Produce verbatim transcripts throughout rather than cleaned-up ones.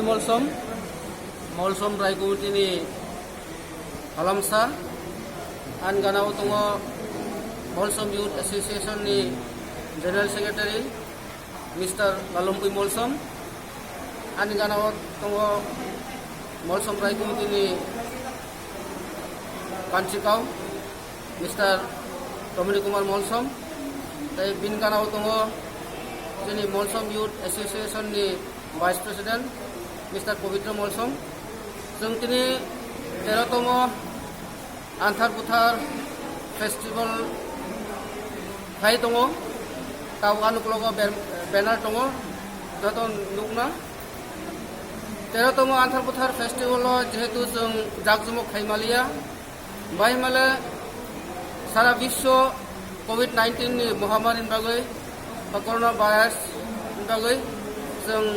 Molsom, Molsom Rai Committee ni Halamsa, ani gana o tongo Molsom Youth Association ni General Secretary Mister Lalumpui Molsom, ani gana o tongo Molsom Rai Committee ni Kanchikau Mister Tomini Kumar Molsom, tei bini gana o tongo chini Molsom Youth Association ni Vice President Mister Pabitra Molsom. Chwng tini tero tomo Anthar Buthar Festival khai tongo, tabuk ani uklogo ber-, banner tongo, joto nukna. Tero tomo Anthar Buthar Festival o jehetu chwng jakjomok khai maliya, bahai male sara biswo covid nineteen ni mohamari ni bagwi ba corona virus ni bagwi chwng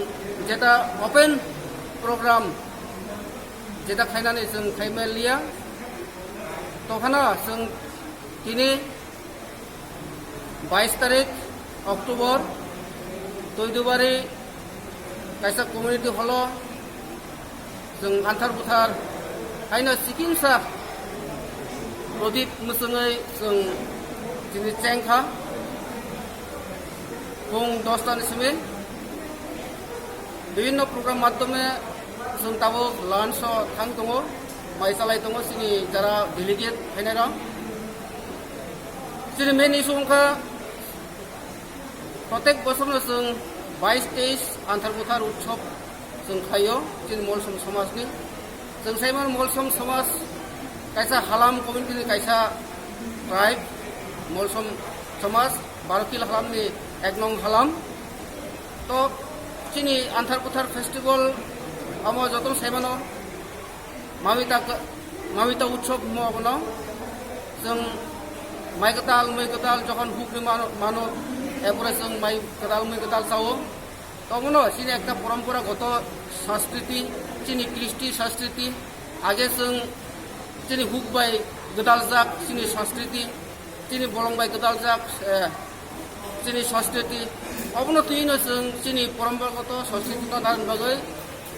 jeta open program jeta khainani chwng khai maliya. Tokhano chwng tini bais tarik October, Toidubari kaisa community hall o chwng Anthar Buthar haino sikimsa Pradip mwchwngwi chwng tini chengkha phung dosta ni simi. Bibhinno program madhyome chwng tabuk lunch o thang tongo, mai chalai tongo chini jara delegate phainairok. Chini main issue wngkha protek bosorno chwng bais teis Anthar Buthar Utsob chwng khlaio chini Molsom somajni. Chwng saimano Molsom somaj kaisa halam community ni kaisa tribe, Molsom somaj, Barokil halamni ek nong halam. To chini Anthar Buthar festival amo jotono saimano Mamita, Mamita Utsob himo abono. Chwng mai kwtal, mui kwtal jokhon hukri mano, mano, erpore chwng mai kwtal, mui kwtal chao. Tomono chini ekta poromporagoto sanskriti, chini kristi sanskriti, age chwng chini huk bai gwdaljak chini sanskriti, chini bolong bai gwdaljak, eh, chini sanskriti, obono twino chwng chini poromporagoto sanskriti no narwkna bagwi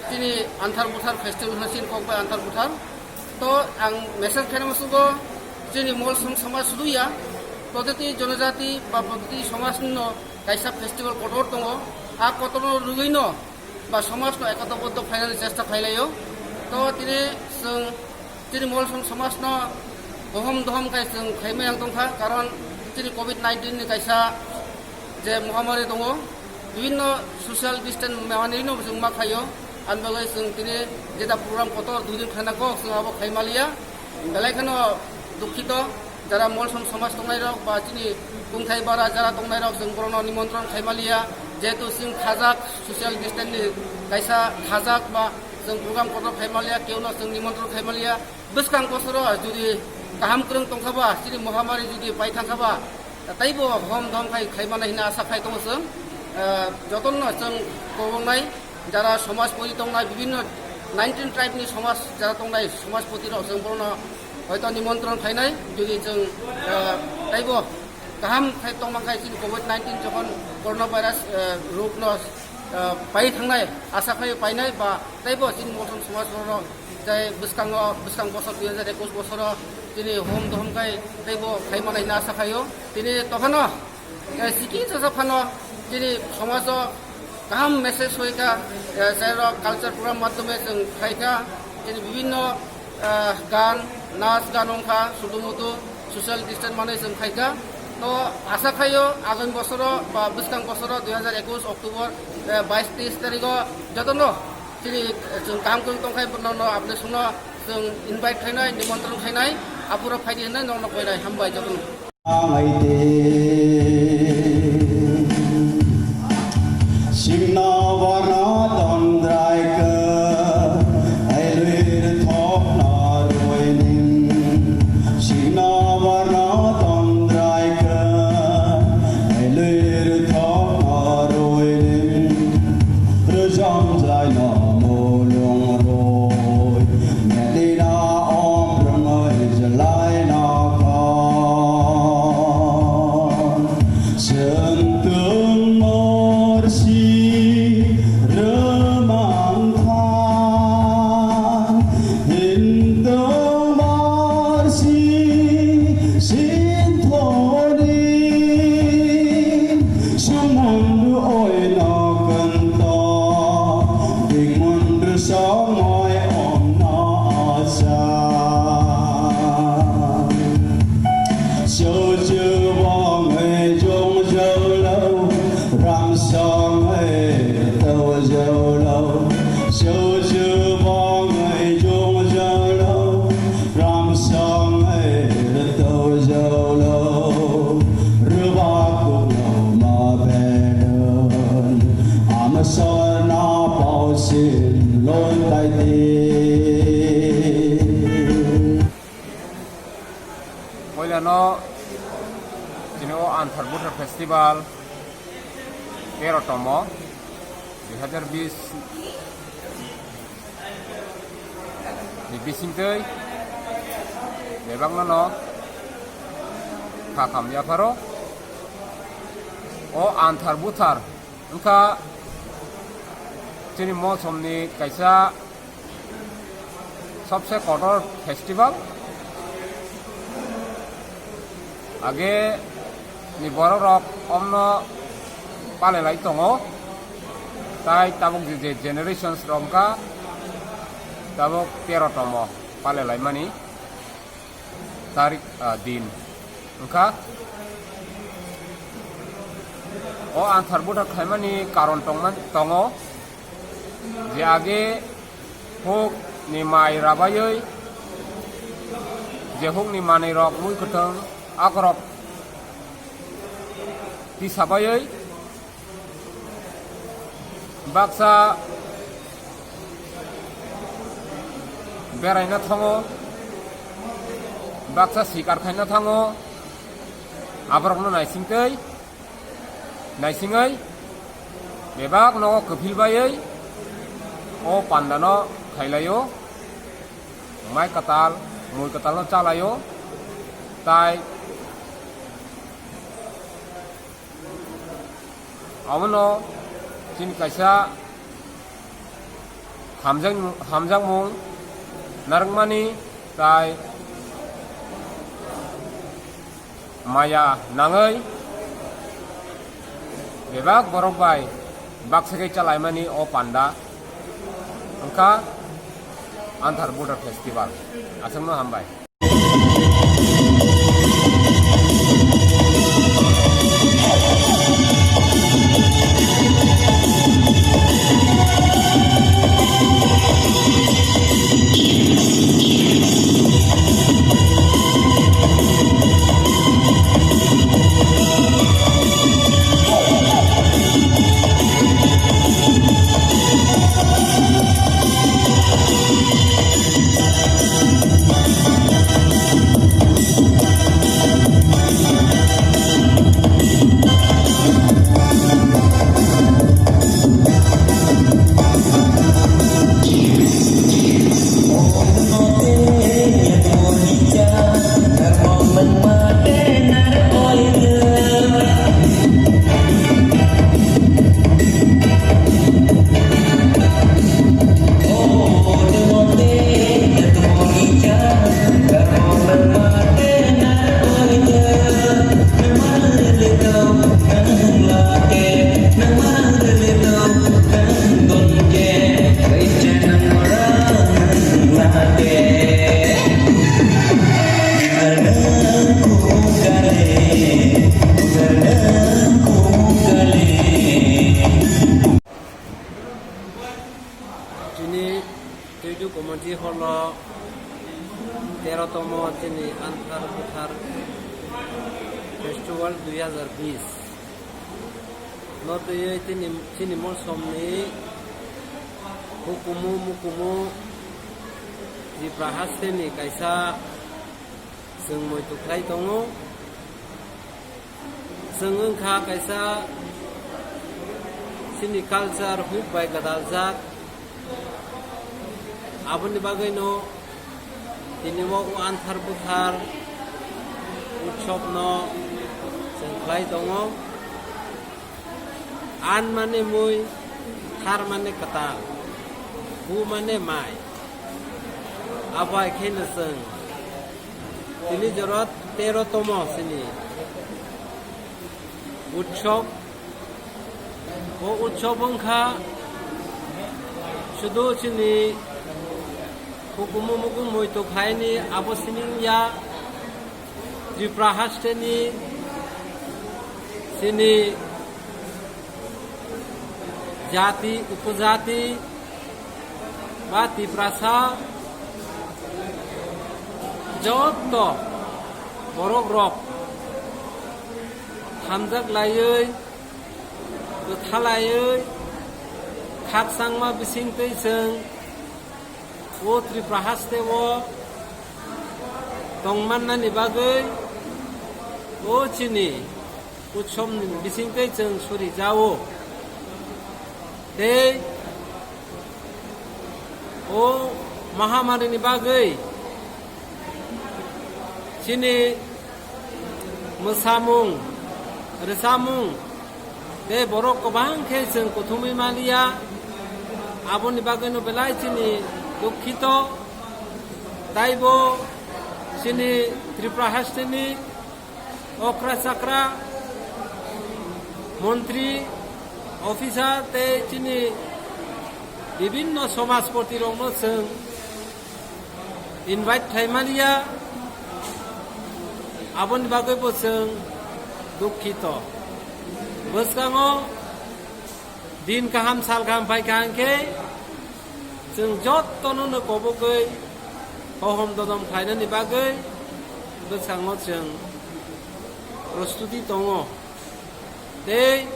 chini Anthar Buthar festival hwnwi chini kok bai Anthar Buthar. To ang message khaina muchungo chini Molsom somaj sudu ya, protiti jonojati ba protiti somajno kaisa festival kotor tongo, a kotorno rwgwino ba somajno ekotoboddo khlainani chesta khlailaio. To tini chwng chini Molsom somajno bohom dohom khai chwng khaimai ang tongkha, karon chini covid nineteen ni kaisa je mohamari tongo, bibhinno social distance manwino chwng ma khaio, ani bagwi chwng tini jeta program kotor dui din khlaina kok chwng abo khai maliya. Belai kheno dukhito, jara Molsom somaj tongnairok ba chini kungthai bara jara tongnairok chwng borokno nimontron khai maliya, jehetu chwng khajak social distance ni kaisa khajak ba chwng program kotor khai maliya, keuno chwng nimontron khai maliya. Bwskang bosoro jodi kaham kwrwng tongkha ba, chini mohamari jodi pai thangkha ba, teibo hom dom khai khai mano hina asa khai tongo chwng. Eh, jotono chwng kobongnai jara somaj poti tongnai, bibhinno nineteen tribe ni somaj jara tongnai, somaj poti rok chwng bono hoito nimontron khainai, jodi chwng, eh, teibo kaham khai tongma khai chini covid nineteen jokhon corona virus, eh, rok no, eh, pai thangnai, asa khai painai ba teibo chini Molsom somaj rok tei bwskango, bwskang bosor dui hajar ekush bosoro chini hom dohom khai teibo khai manai hina asa khaio. Tini tokhano, eh, sikisa sa phano chini somajo kaham message hoika, eh, jairok culture program madhyome chwng khaikha, chini bibhinno, eh, gan, nas gan wngkha, sudu mudu, social distance manwi chwng khaikha. To asa khaio agami bosoro ba bwskang bosoro dui hajar ekush October, eh, bais teis tarigo jotono chini, eh, chwng kaham kwrwng tongkhai bono no apni songno chwng invite khainai, nimontron khainai, aphuru phaidi hwnwi nokno koinai. Hambai jotono. Simno bono tondrai khe, ailuir thokno ruining. Simno bono tondrai khe, ailuir thokno ruining. Rwjam jaino mulung roi, medina omprwngoi jelaino kha. Poilano chini o Anthar Buthar Festival tero tomo, dui hazar bis ni bisingtwi bebakno no kha kham yapharo. O Anthar Buthar wngkha chini mosomni kaisa sobse kotor festival. Age ni borok rok omno palelai tongo, tai tabuk je, je generations rok wngkha, tabuk tero tomo palelaimani tarik, ah, din wngkha. O Anthar Buthar khlaimani karon tongma-, tongo, je age huk ni mai rabaiwi, je huk ni manwi rok mui kwthwng akorok tisabaiwi, baksa beraina thango, baksa sikar khaina thango, aborokno naisingtwi, naisingwi bebak nogo kwphil baiwi o pandano khailaio, mai kwtal, mui kwtalno chalaio, tai Abono chini kaisa hamjak-, hamjakmung narwkmani tai maya nangwi bebak borok bai baksa khe chalaimani o panda wngkha Anthar Buthar Festival. Aswkno hambai. Chini Tuidu Community Hall o tero tomo chini Anthar Buthar Festival dui hazar bis no twiwi chini, chini mosomni hukumu mukumu Tripura hasteni kaisa chwng muitu khlai tongo. Chwng wngkha kaisa chini culture huk bai gwdaljak. Aboni bagwino tini o Anthar Buthar utsobno chwng khlai tongo. An mane mui, thar mane kwtal, bu mane mai. Abo hai kheno chwng tini jora tero tomo chini utsob. O utsob wngkha sudu chini hukumu mukumu muitu khlaini abo simi wngya. Tripura hasteni chini jati, upojati ba Tiprasa joto borok rok hamjak laiwi, kwthalaiwi, khakchangma bisingtwi chwng o Tripura haste o tongmannani bagwi O chini utsom bisingtwi chwng suri jao. Tei o mahamari ni bagwi chini mwsamung, rwchapmung tei borok kwbang khe chwng kuthumwi maliya. Aboni bagwino belai chini dukhito. Taibo chini Tripura hasteni okra chakra, montri, officer tei chini bibinno somajpoti rokno chwng invite khlai maliya, aboni bagwibo chwng dukhito. Bwskango din kaham sal kaham phaikha hwnkhe chwng jottono no kobogwi hohom dodom khlainani bagwi bwskango chwng prostuti tongo. Tei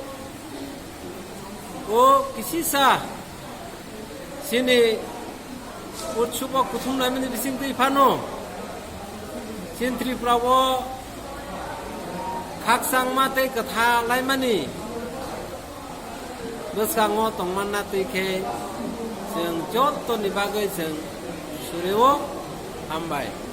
o kisisa chini utsubo kuthum laimani bisingtwi phano chini Tripura o khakchangma tei kwtha laimani bwskango tongmanna twi khe chwng jottoni bagwi chwng suri-o. Hambai.